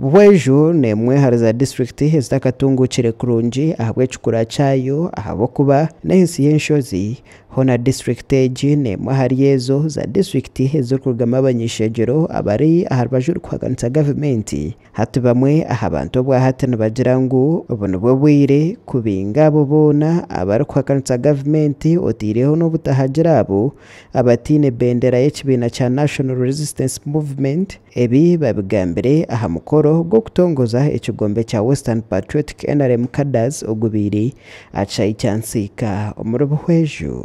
Buhweju n'emwe ahari za disiturikiti ezitakatungukire kurungi ahabw'ekikura kyayo ahabw'okuba n'ensi y'enshozi. Hoona disiturikiti egi n'emwe ahari ezo za disiturikiti ezirikurugamu abany'eishengyero abari aha rubaju rurikuhakanisa gavumenti. Hati bamwe aha bantu obwahati nibagira ngu obu nibwo bwire kubinga abo boona abarikuhakanisa gavumenti oteireho n'obutahagira abo abataine bendera y'ekibiina kya National Resistance Movement. Ebi babigambire aha mukoro gw'okutongoza ekigombe kya Western Patriotic NRM Cadres ogubaire aha kishaayi kya Nsiika omuri Buhweju.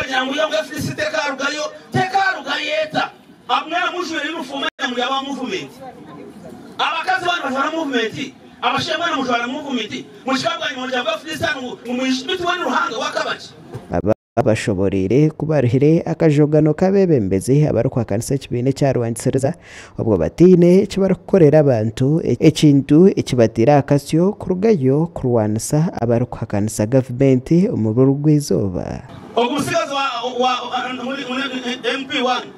Mbwenu mujwire yunifoomu ena muri aba muvumenti. Abakazi boona nibajwara muvumenti? Abashaija mwena mujwara muvumenti? Muhika bwanyima mugira ngu Abafilisitaani ngu mwije beitu mbwenu Ruhanga we akaba ki? Aba bashoboreire ku baruhire akajogano k'abeebembezi abarikuhakanisa ekibiina ekyarwangisiriza obwo bataine eki barikukorera abantu ekintu ekibataire aha kasyo kurugayo kurwanisa abarikuhakanisa gavumenti omu burugwa-izooba. Ogu musigazi wa wa MP wanyu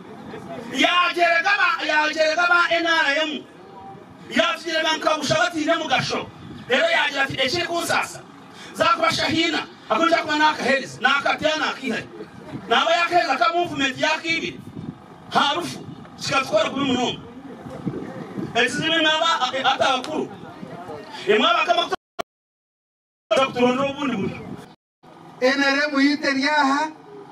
yagyerega ba yagyerega aba nrm yatugyerega nka busha bataine mugasho reero yagira ati ekirikunsaasa zakuba Shahina aku nija kuba nakahereza nakateera nakihayo naba yakahereza ka movement yakaibire harufu kikatukora kubi munonga ekizibu imwe aba ati abakuru imwe abakama kuturondera obundi buryo. NRM yaitu eri aha,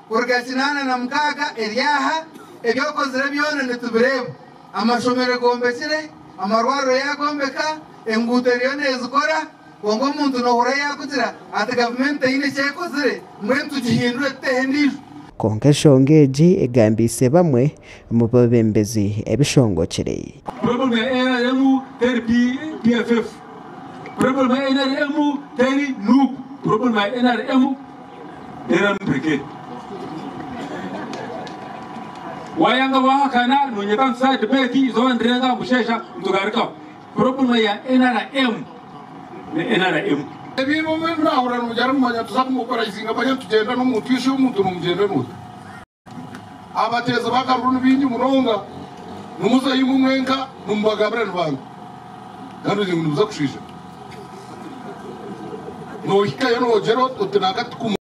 kuruga 86 eri aha, ebi okozire byona nitubireeba. Amashomero gombekire, amarwariro yaagombeka, enguuto eriyo neezikora, kwonka omuntu noohurira yaakugira ati gavumenti teine eki ekozire, mbwenu tugihindure tuteho endiijo. Kwonka enshonga egi egambiise bamwe omu beebembezi ebishongokire. Problem ya nrm teri PFF, problem ya nrm teri nup, problem ya nrm nrm brigade. Wayanga wahakana nonyeta nituza debate izooba nirenga aha musheesha nitugarukaho. Problem ya nrm ni nrm. Ebi nahurira nimugira nimumanya tuza kumobilizinga bariyo nitugyenda n'omuntu ishe omuntu nomugyenda nota. Abateezi b'akaruru ni baingi munonga nimuzayo imwe mwenka nimubagambira nibanga kandi ogira ngu nibuza kushiisha. Nohikayo nogira oti nanka tikumwe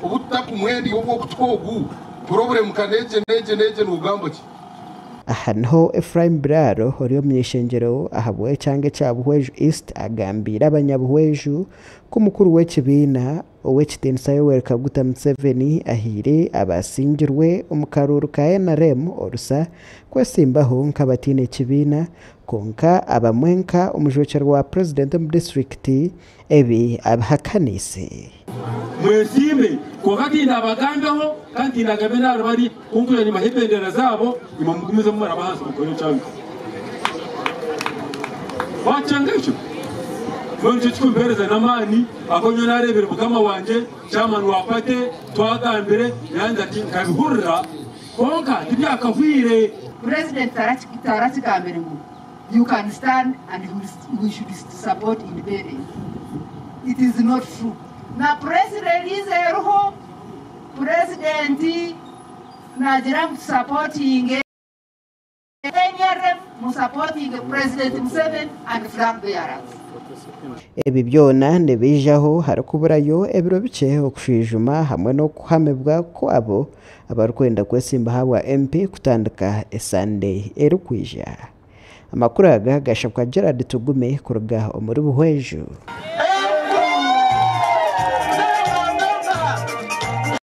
obu tutakumwenda iwe obw'okutuha ogu purobulemu ka n'egi n'egi n'egi nogamba ki? Aha niho Ephraim Biraaro ori omuny'eishengyero ahabw'ekyanga ekya Buhweju East agambiire abanyabuhweju ku mukuru w'ekibiina Ow'ekitiinisa Yoweri Kaguta Museveni ahaire abasingirwe omu karuuru ka NRM orusa kwesimbaho nk'abataine kibiina kwonka abamwe nka omujwekyerwa wa Purezidenti omu disiturikiti ebi abihakaniise. Mwesiime, kwonka tindabagambeho, kandi tindagambe n'ahari bari, kwonka nibaha ebendera zaabo, imwe mugumizemu murabe ahansi mukore ekyanga. Wakyanga ekyo? Mbwenu nikyo kikumpeereza n'amaani, ahakuba nyowe naareebire mukama wangye, chairman wa party, twagambire, yangira ati nkabihurira, kwonka tibyakahwire. President tarakigambire ngu you can stand and we should support independence. It is not true. Na press release eriho, President nagira ngu tusapotinge NRM, musapotinge President Museveni and flag bearers. Ebi byona nibiijaho harikuburayo ebiro bikye okushwijuma hamwe n'okuhamibwa kwabo abarikwenda kwesimba ahabwa MP kutandika esande erikwija. Amakuru aga gashabwa Gerald Tugume kuruga omuri Buhweju.